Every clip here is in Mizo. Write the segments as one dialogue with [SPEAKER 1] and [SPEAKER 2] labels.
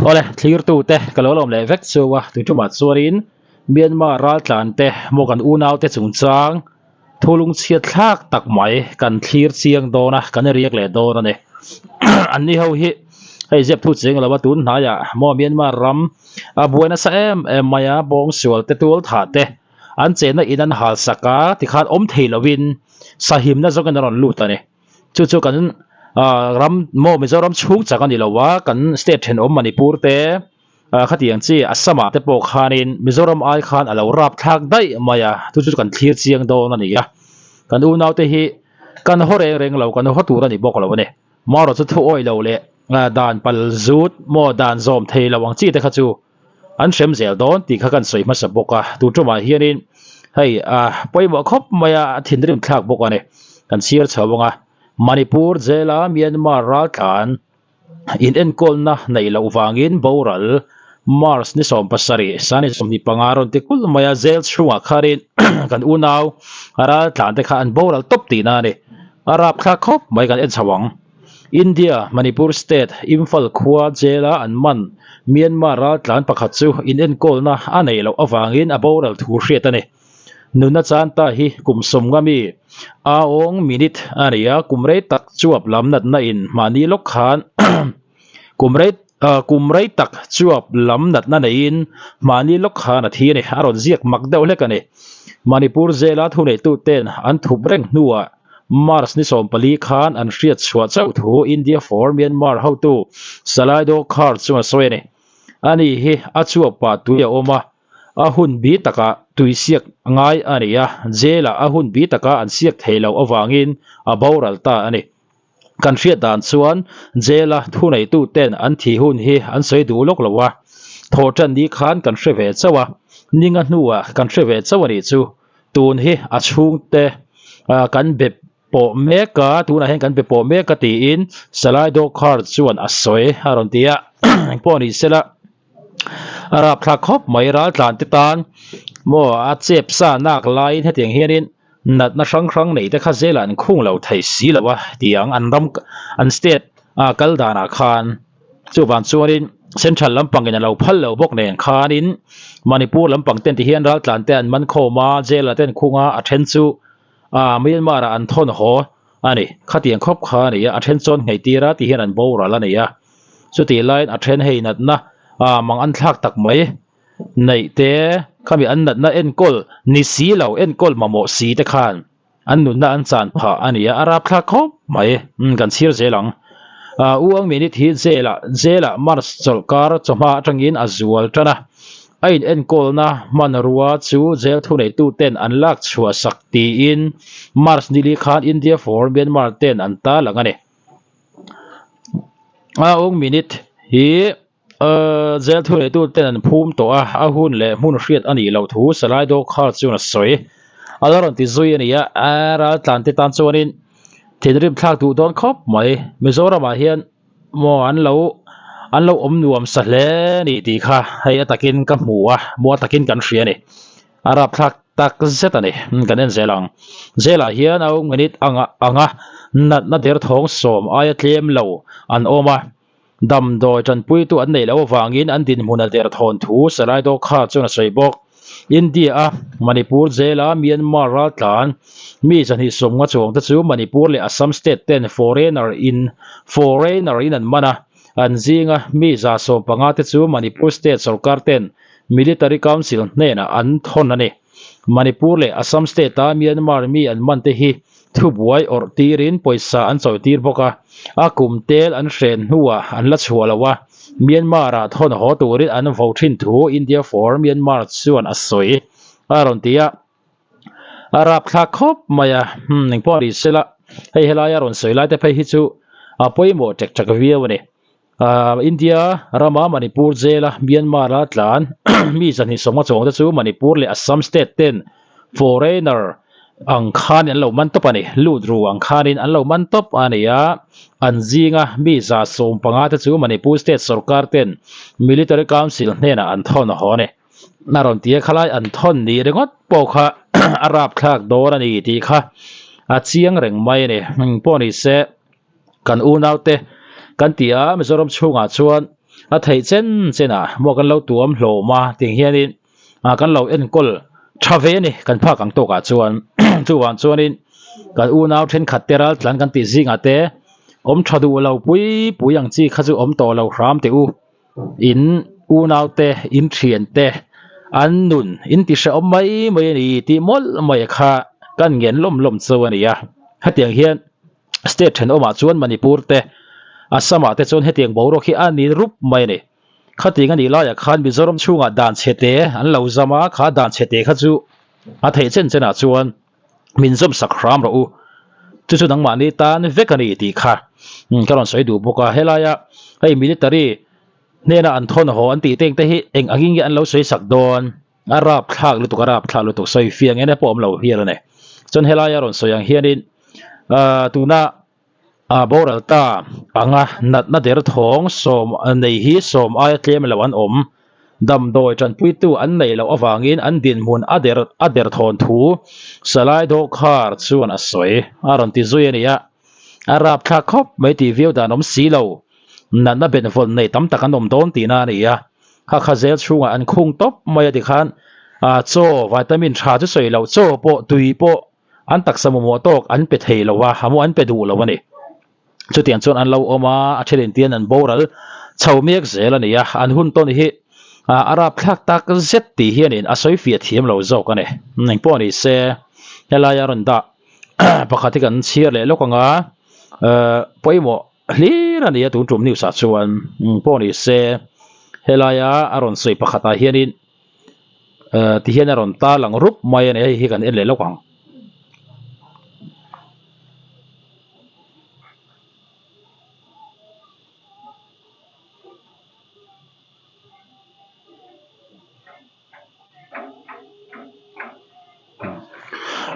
[SPEAKER 1] Awle, thlirtute ka lo lawm leh vek chu a, tui tumah chuanin Myanmar raltlante maw kan unaute chungchang thu lungchhiat thlak tak mai kan thlir chiang dawn a, kan riak leh dawn a ni. Anni ho hi hei zep thu cheng lo a, tun hnaiah maw Myanmar ram a buai nasa em em mai a, bawngsual te tual thah te an chenna in an hal sak a, tikhan awm thei lovin sahimna zawngin a rawn lut a ni. Chu chu kan ram maw Mizoram chhung chak a ni lo a, kan state thenawm Manipur te khatiang chi Assam ah te pawh khanin Mizoram ai khan a lo rap thlak daih mai a, chu chu kan thlir chiang dawn a ni a. Kan unau te hi kan haw reng reng lo, kan haw tur a ni bawk lo a ni. Marawh chu thu awih lo leh dan pal zut maw dan zawm thei lo ang chi te kha chu an hrem zel dawn tih kha kan sawi hmasa bawk a, tu tumah hianin hei ah pawimawh khawp mai a, a thinrim thlak bawk a ni. Kan chhiar chho ang a, Manipur jail-a Myanmar raltlan in enkawlna neih loh vangin boral March ni 17 sani 25 rawn ti kulh mai a, jail chhungah khanin kan unau raltlan te kha an boral tawp tihna a ni. A rapthlak khawp mai kan en chho ang. India, Manipur State, Imphal khua jail-a an man Myanmar raltlan pakhat chu inenkawlna a neih loh avangin a boral thu hriat a ni. Nuna chan ta hi kum sawmnga mi Aung Minit a ni a, kum rei tak chuap lam natna in mahni lawk khan kum rei kum rei tak chuap lam natna neiin mahni lawk khan a thi a ni. A rawn ziak mak deuh hlek a ni. Manipur jail-a thuneihtute'n an thup reng hnuah March ni 14 khan an hriat chhuah chauh thu India for Myanmar hotu Salai Do Khar chuan a sawi a ni. Ani hi a chhuak pah tui a awm a, a hun bi takah tui siak ngai a ni a, jail-ah a hun bi taka an siak thei loh avangin a boral ta a ni. Kan hriat dan chuan jail-a thuneituten an thih hun hi an sawi duh lawk lo a, thawhṭan ni khan kan hre ve chauh a, ninga hnuah kan hre ve chauh a nih chu. Tun hi a chhungte kan be pawh mek a, tunah hian kan be pawh mek a tiin Salai Dokhar chuan a sawi a rawn ti a, engpawh ni sela a rapthlak khawp mai raltlan te tan maw a chep sa nak laiin hetiang hianin natna hrang hrang nei te kha zelah an khung lo thei si lo a tiang an ram an state a kal danah khan. Chuvang chuanin Central lampangin a lo phal lo bawk nen khanin Manipur lampang ten ti hian raltlan te an man khawm a, jail ah te an khung a, a then chu ah Myanmar ah an thawn haw a ni. Khatiang khawp kha a ni a, a then chuan ngheih tir a ti hian an boral a ni a. Chutih laiin a then hei natna ah mang an thlak tak mai neih te khami an natna enkawl ni si lo enkawl mamawh si te khan An nunna an chan phah a ni a, a rapthlak khawp mai. Umm kan chhir zel ang. Ah U Ang Minute hi jail ah jail ah March chawlhkar chawhma atangin a zual tan a. A in enkawlna hmanrua chu jail thuneitu ten an lak chhuah sak tiin March nili khan India for Myanmar ten an ta lang a ni. Ah U Ang Minute hi Jail thuneitu ten an phum tawh a, a hun leh hmun hriat a nih loh thu Salai Dokhar chuan a sawi. A la rawn ti zui a ni a, raltlan te tan chuanin thinrim thlak duh dawn khawp mai. Mizoramah hian maw an lo an lo awm nuam sa hle a ni tih kha hei a takin ka hmu a, maw a takin kan hria a ni. A rapthlak tak zet a ni, kan en zel ang. Jail-ah hian a awm minute anga anga natna derthawng sawm aia tlem lo an awm a. Damdawi tanpuitu an neih loh avangin an dinhmun a derthawn thu Salai Dawkha chuan a sawi bawk. India-a Manipur jail-a Myanmar raltlan mi 250 chuangte chu Manipur leh Assam state ten foreigner in foreigner in an man a, an zinga mi 115 te chu Manipur state sorkar ten Military Council hnenah an thawn a ni. Manipur leh Assam state-a Myanmar mi an man te hi Thubuai awrh tirin pawisa an chawi tir bawk a, a kum tel an hren hnuah an la chhuah lo a, Myanmar-ah thawn haw turin an vo thin thu India for Myanmar chuan a sawi a rawn ti a, a rapthlak khawp mai a, hmm engpawh a ni sela, hei helaia rawn sawi lai te phei hi chu a pawimawh ṭek ṭek viau a ni. India rama Manipur jail-a Myanmar-a tlan mi 250 chuang te chu Manipur leh Assam state ten foreigner ang khanin an lo man tawp a ni. Lut ru ang khanin an lo man tawp a ni a, an zinga mi 115 te chu Manipur state sorkar ten Military Council hnenah an thawn haw a ni. A rawn ti a, khalai an thawn ni ringawt pawh kha a rapthlak dawn a ni tih kha a chiang reng mai a ni. Engpawh ni se. Kan unaute kan ti a, Mizoram chhungah chuan A theih chen chen ah maw kan lo tuam hlawm a tiang hianin ah kan lo enkawl tha ve a ni kan phak ang tawkah chuan chuvang chuanin kan unau thenkhat te ral tlan kan tih zingah te awm tha duh lo pui pui ang chi kha chu awm tawh lo hram teh u in unau te in thian te an nun in ti hrehawm mai mai a ni tih mawlh mai kha kan ngen lawm lawm chu a ni a hetiang hian. State thenawmah chuan Manipur te, Assam ah te chuan hetiang boruak hi a ni rup mai a ni. Khatiang a nih laiah khan Mizoram chhungah dan chhe te an lo zam a, kha dan chhe te kha chu a theih chen chenah chuan min zawm sak hram rawh u. Chu chu nangmahni tan vek a ni tih kha ka rawn sawi duh bawk a. Helaia hei military hnena an thawn haw an tih teng te hi eng angin nge an lo sawi sak dawn? A rap thlak lutuk, a rap thlak lutuk sawi fiang eng pawh awm lo hial a ni. Chuan helaia rawn sawi ang hianin ahh tuna ah boral ta anga natna der thawng sawm nei hi sawm aia tlem lo an awm. Damdawi tanpuitu an neih loh avangin an dinhmun a der a der thawn thu Salai Dawkhar chuan a sawi a rawn ti zui a ni a. A rap thlak khawp mai tih viau dan awm si lo. Natna benvawn nei tam tak an awm dawn tihna a ni a. Kha kha zel chhungah an khung tawp mai a tikhan ah chaw vitamin tha chu sawi loh chaw pawh tui pawh an taksa mamawh tawk an pe thei lo a hamo an pe duh lo a ni. Chutiang chuan an lo awm a a then tian an boral chho mek zel a ni a an hun tawn hi ah a rapthlak tak zet tih hianin a sawi fiah thiam lo zawk a ni. Engpawh ni se helai a rawn dah pakhat hi kan chhiar leh lawk ang a eh pawimawh. Hlir a ni a tun tum news ah chuan pawh ni se helaia a rawn sawi pakhat ah hianin eh ti hian a rawn tar lang rup mai a ni hei hi kan en leh lawk ang.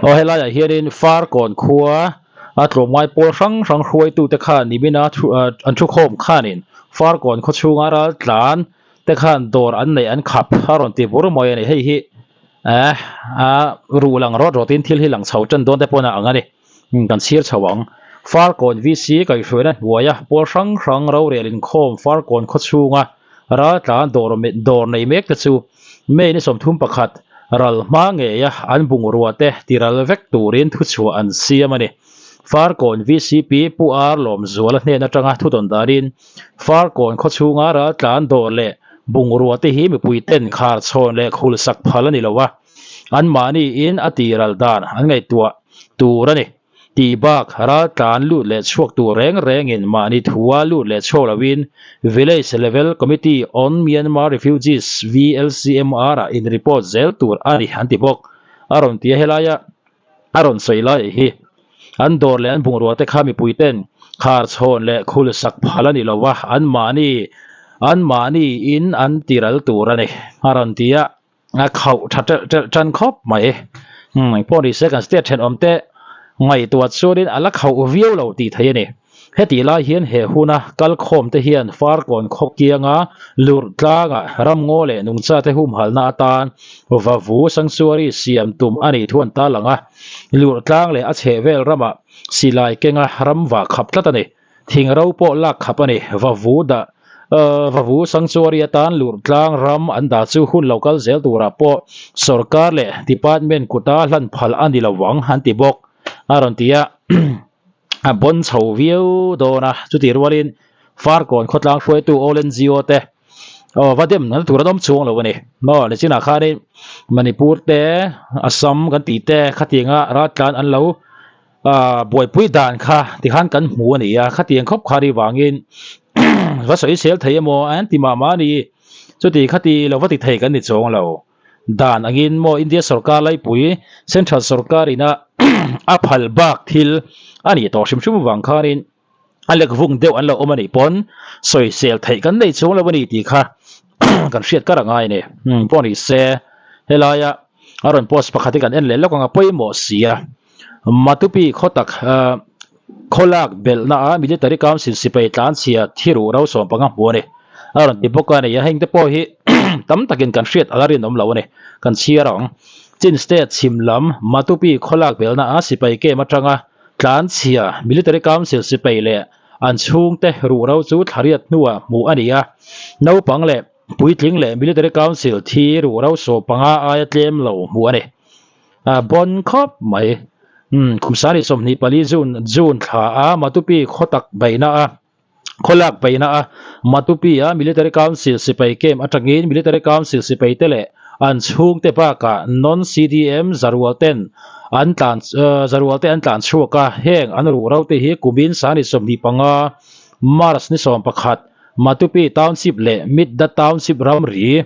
[SPEAKER 1] Aw helaiah hianin Farkawn khua a tlawmngai pawl hrang hrang hruaitute khan nimina thu ah an thukhawm khanin Farkawn khaw chhunga ral tlan te khan dawr an neih an khap a rawn ti bur mai a ni hei hi eh a ruh lang rawt rawtin thil hi lang chho tan dawn te pawh a ang a ni kan chhir chho ang Farkawn VC kaihhruaina hnuaia pawl hrang hrang rorel inkhawm Farkawn khaw chhunga Raltlan dawr dawr nei mek te chu May ni 31 ral hma ngeia an bungrua te tiral vek turin thuchhuah an siam a ni. Farkawn VCP Pu Ar Lawmzuala hnen atanga thudawn danin Farkawn khawchhunga raltlan dawr leh bungrua te hi mipui ten kharchhawn leh khulsak phal a ni lo a, anmahniin a tiral dan an ngaihtuah tur a ni. Tih bak raltlan lut leh chhuak tur reng rengin mahni thua lut leh chhuak loin Village Level Committee on Myanmar Refugees, VLCMR, ah in report zel tur a ni an ti bawk. A rawn ti a, helaia a rawn sawi lai hi an dawr leh an bungrua te kha mipui ten khar chhawn leh khul sak phal a ni lo a, an mahni an mahni in an tiral tur a ni a rawn ti a. A khauh tha telh telh tan khawp mai. Umm engpawh ni se kan state thenawm te ngaihtuah chuanin a la khauh viau lo tih theih a ni. Hetih lai hian he huna kalkhawm te hian Farkawn khaw kianga lurh tlangah ramngaw leh nungcha te humhalna atan vavu sanctuary siam tum a nih thu an tarlang a. Lurh tlang leh a chhehvel ramah silai kenga ramva khap tlat a ni. Thing ro pawh lak khap a ni. Vavu dah Vavu Sanctuary atan lurh tlang ram an dah chu hun lo kal zel turah pawh sorkar leh department kuta hlan phal a ni lo vang an ti bawk a rawn ti a. A bawn chho viau dawn a, chutih rualin Farkawn khawtlang hruaitu All NGO te aw va dem nana tur an awm chuang lo a ni. Maw nichinah khanin Manipur te Assam kan tih te khatianga raltlan an lo Ah buaipui dan kha tikhan kan hmu a ni a, khatiang khawp kha ri vangin va sawi sel thei emaw an ti mah mah a ni. Chuti khati lo va ti thei kan ni chuang lo. Dan angin maw India sorkar laipui Central sorkar ina a phal bak thil a nih tawh hrim hrim avang khanin a lek vung deuh an lo awm a nih pawn sawisel theih kan nei chuang lo a ni tih kha kan hriat kar a ngai a ni. Pawh ni se helaia a rawn post pakhat hi kan en leh lawk ang a pawimawh si a. Matupi khaw tak khawlak belhna a Military Council sipai tlanchhia thiruh ro 15 hmu a ni. A rawn ti bawk a ni a, heng te pawh hi tam takin kan hriat ala rinawm lo a ni. Kan chhiar ang. Chin State chhim lam Matupi khawlak belhna a sipai camp atanga tlanchhia Military Council sipai leh. An chhungte ruhro chu thlariat hnuah hmuh a ni a. Naupang leh puitling leh Military Council thi ruhro sawh panga aia tlem lo hmuh a ni. A bawn khawp mai. Umm kum sani 24 June June thla a Matupi khawtak beihna a khawlak beihna a Matupi a Military Council sipai camp atangin Military Council sipai te leh an chhungte bakah non-CDM zarual ten an tlan zarual te an tlan chhuak a, heng an ruh ro te hi kumin sani 25 March ni 11 Matupi Township leh Midda Township ramri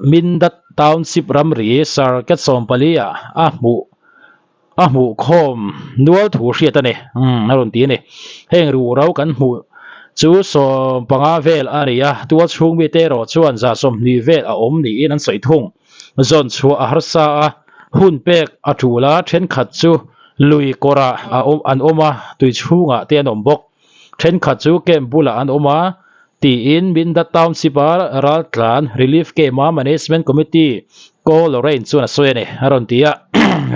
[SPEAKER 1] Mindat Township ramri Circuit 14 ah a hmuh a hmuh khawm nual thu hriat a ni umm a rawn ti a ni. Heng ruh ro kan hmuh chu 15 vel a ni a, tual chhung mite erawh chuan 20 vel a awm niin an sawi thung. Zawn chhuah a harsa a, hun pek a tul a, thenkhat chu lui kawrah a awm an awm a, tui chhungah te an awm bawk. Thenkhat chu camp bulah an awm a, tiin Mindat Township-a raltlan Relief Camp-a Management Committee Ko Lorraine chuan a sawi a ni, a rawn ti a.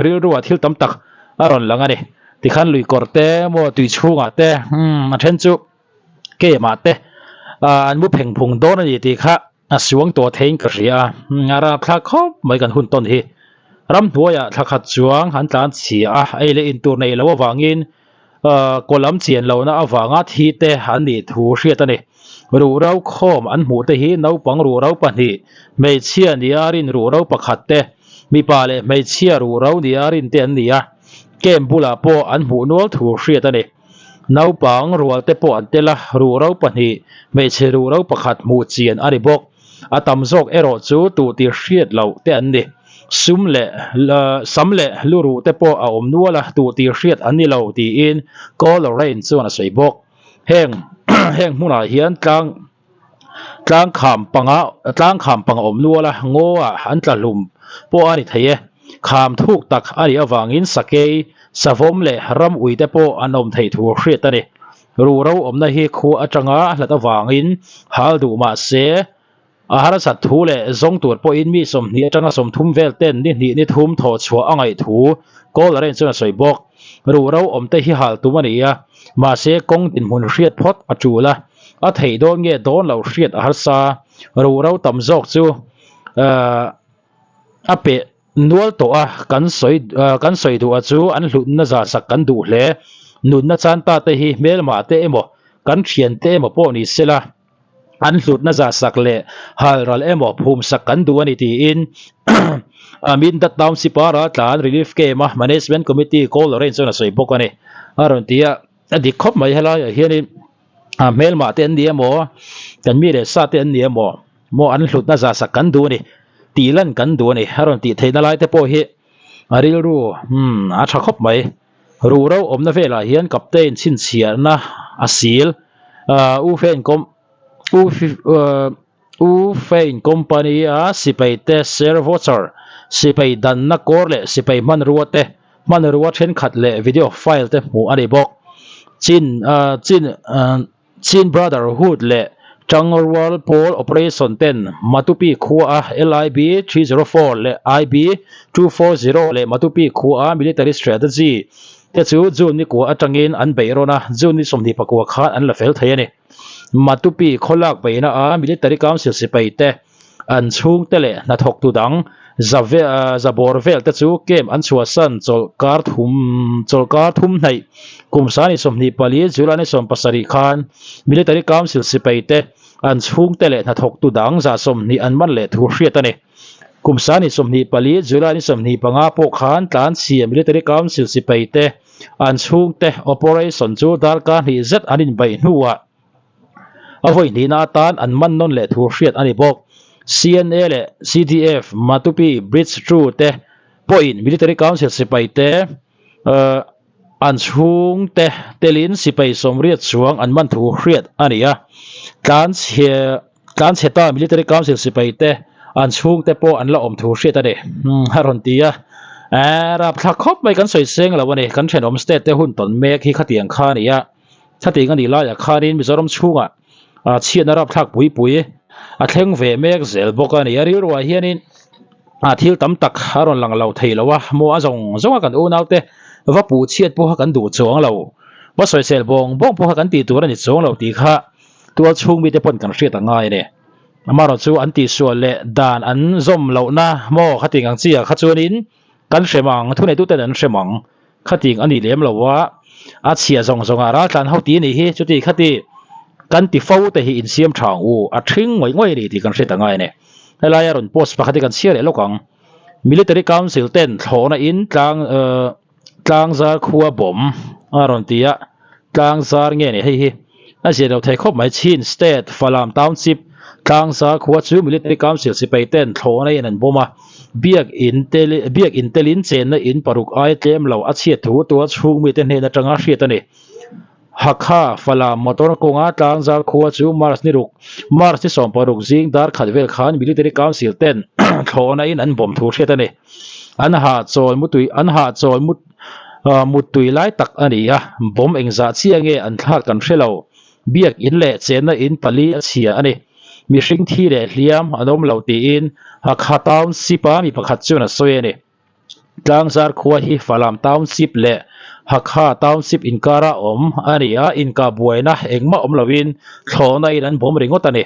[SPEAKER 1] Rilruah thil tam tak a rawn lang a ni. Tikhan lui kawr te maw tui chhungah te a then chu camp-ah te an mu pheng phung dawn a ni tih kha a suang tawh theiin ka hria a. A rapthlak khawp mai kan hun tawn hi. Ramhnuaiah thla khat chuang an tlan chhia a, ei leh intur nei lo avangin Kaw lam chian lohna avanga thi te an nih thu hriat a ni. Ruhro khawm an hmuh te hi naupang ruhro pahnih, hmeichhia nia rin ruhro pakhat te, mipa leh hmeichhia ruhro nia rin te an ni a, camp bulah pawh an hmuh nual thu hriat a ni. Naupang rual te pawh an tel a, ruhro pahnih, hmeichhe ruhro pakhat hmuh chian a ni bawk. A tam zawk erawh chu tuh tih hriat loh te an ni. Sum leh sam leh luruh te pawh a awm nual a, tuh tih hriat an ni lo tiin Ko Lorraine chuan a sawi bawk. Heng heng hmunah hian tlang tlang kham panga tlang kham panga awm nual a, ngaw ah an tla hlum pawh a ni thei e. Kham thuk tak a nih avangin sakei, savawm leh ram ui te pawh an awm theih thu hriat a ni. Ruhro awmna hi khua atanga a hlat avangin hal duh mah se, a harsat thu leh zawng tur pawhin mi 20 atanga 30 vel ten ni hnih ni thum thawh chhuah a ngaih thu Kawl Lorraine chuan a sawi bawk. Ruhro awmte hi hal tum a ni a, mahse kawng dinhmun hriat phawt a tul a, a theih dawn nge dawn lo hriat a harsa. Ruhro tam zawk chu a peh nual tawh a, kan sawi kan sawi duh a chu an hlutna za sak kan duh hle. Nunna chan ta te hi hmelmah te emaw, kan thian te emaw pawh ni sela, an hlutna za sak leh hal ral emaw phum sak kan duh a ni tiin Mindat Township-a raltlan Relief Camp-a Management Committee Ko Lorraine chuan a sawi bawk a ni. A rawn ti a, a dik khawp mai helaiah hianin hmelmah te an ni emaw, kan mi leh sa te an ni emaw, maw an hlutna za sak kan duh a ni, tih lan kan duh a ni, a rawn tih theihna lai te pawh hi a rilru umm a tha khawp mai. Ruhro awmna velah hian captain chhinchhiahna a sil ah U Fein com U ah U Fein company a sipai te share voucher, sipai danna kawr leh sipai hmanrua te hmanrua thenkhat leh video file te hmuh a ni bawk. Chin ah chin ah. Chin Brotherhood leh Tangrual Pawl Operation ten Matupi khua a LIB 304 leh IB 240 leh Matupi khua a Military Strategy te chu June ni kua atangin an beih rawn a, June ni 29 khan an la fel thei a ni. Matupi khawlak beihna a Military Council sipai te An chhungte leh hnathawktu dang zabawr vel te chu camp an chhuahsan chawlhkar thum chawlhkar thum hnaih kum sani 24 July ni 17 khan Military Council sipai te an chhungte leh hnathawktu dang 20 an man leh thu hriat a ni. Kum sani 24 July ni 25 pawh khan tlanchhia Military Council sipai te an chhungte operation chu darkar hnih zet an inbeih hnuah A vawi hnihna atan an man nawn leh thu hriat a ni bawk. CNA leh CDF, Matupi Bridge Crew te pawhin Military Council sipai te an chhungte telin sipai sawmriat chuang an man thu hriat a ni a. Tlanchhe Tlanchheta Military Council sipai te an chhungte pawh an la awm thu hriat a ni a rawn ti a. Rapthlak khawp mai kan sawi seng lo a ni. Kan thenawm state te hun tawn mek hi khatiang kha a ni a. Thating a nih laiah khanin Mizoram chhungah chhiatna rapthlak pui pui a thleng ve mek zel bawk a ni. A rilruah hianin thil tam tak a rawn lang lo thei lo a, maw a zawng zawnga kan unaute va puh chhiat pawha kan duh chuang lo. Va sawisel bawng bawng pawh kha kan tih tur a ni chuang lo tih kha tual chhung mite pawn kan hriat a ngai a ni. Amaherawh chu an tihsual leh dan an zawm lohna maw khating ang chiah kha chuanin kan hrem ang, thuneituten an hrem ang khating a ni lem lo a, a chhia zawng zawngah raltlan ho tih a nih hi, chuti khati kan ti fo te hi insiam tha ang u, a thing ngawih ngawih a ni tih kan hriat a ngai a ni. Helaia rawn post pakhat hi kan chhiar leh lawk ang. Military Council ten thlawhna in tlang Tlangzar khua bawm a rawn ti a, Tlangzar nge ni hei hi a zir lo thei khawp mai. Chin State Falam Township Tlangzar khua chu Military Council sipai ten thlawhna in an bawm a, biak in tel biak in telin chenna in paruk ai tlem lo a chhiat thu tua chhung mite hnen atanga hriat a ni. Hakha Falam motor kawnga Tlangzar khua chu March ni ruk March ni 16 zing dar khat vel khan Military Council ten thlawhna in an bawm thu hriat a ni. An hahchawl mutui an hahchawl mut muttui lai tak a ni a, bawm engzah chiah nge an thlak kan hre lo. Biak in leh chenna in pali a chhia a ni. Mihring thi leh hliam an awm lo tiin Hakha Township a mi pakhat chuan a sawi a ni. Tlangzar khua hi Falam Township leh Hakha Township inkara awm a ni a, inkah buaina engmah awm loin thlawhna in an bawm ringawt a ni.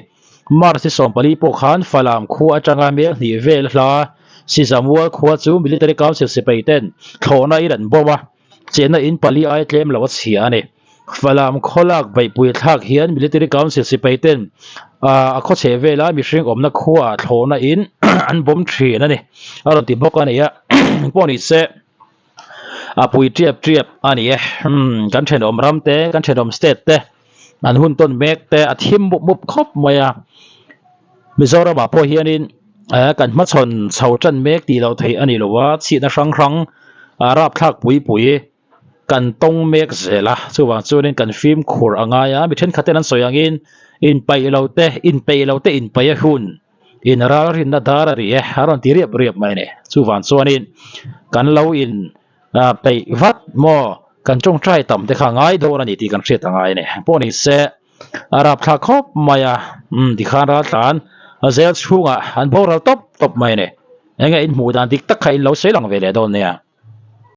[SPEAKER 1] March ni 14 pawh khan Falam khua atanga mel hnih vel hla Sizamual khua chu Military Council sipai ten thlawhna in an bawm a, chenna in pali ai tlem lo a chhia a ni. Falam khawlak beihpui thlak hian Military Council sipai ten a khaw chhe vela mihring awmna khuaah thlawhna in an bawm thin a ni a rawn ti bawk a ni a, pawh ni se a pui tiap tiap a ni e. Kan thenawm ram te, kan thenawm state te an hun tawn mek te a thim mup mup khawp mai a, Mizoramah pawh hianin kan hmachhawn chho tan mek tih loh theih a ni lo a, chhitna hrang hrang rapthlak pui pui kan tawng mek zel a, chuvang chuanin kan fimkhur a ngai a, mi thenkhat ten an sawi angin inpaih lo te, inpeih lo te inpaih a hun in ralrinna dar a ri e, a rawn ti riap riap mai a ni. Chuvang chuanin kan lo in peih vat maw, kan tawngtai tam te kha a ngai dawn a ni tih kan hriat a ngai a ni. Pawh ni se a rapthlak khawp mai a, umm tikhan raltlan a zel chhungah an boral tawp tawp mai a ni. Enge in hmuh dan dik tak kha in lo sawi lang ve leh dawn nia.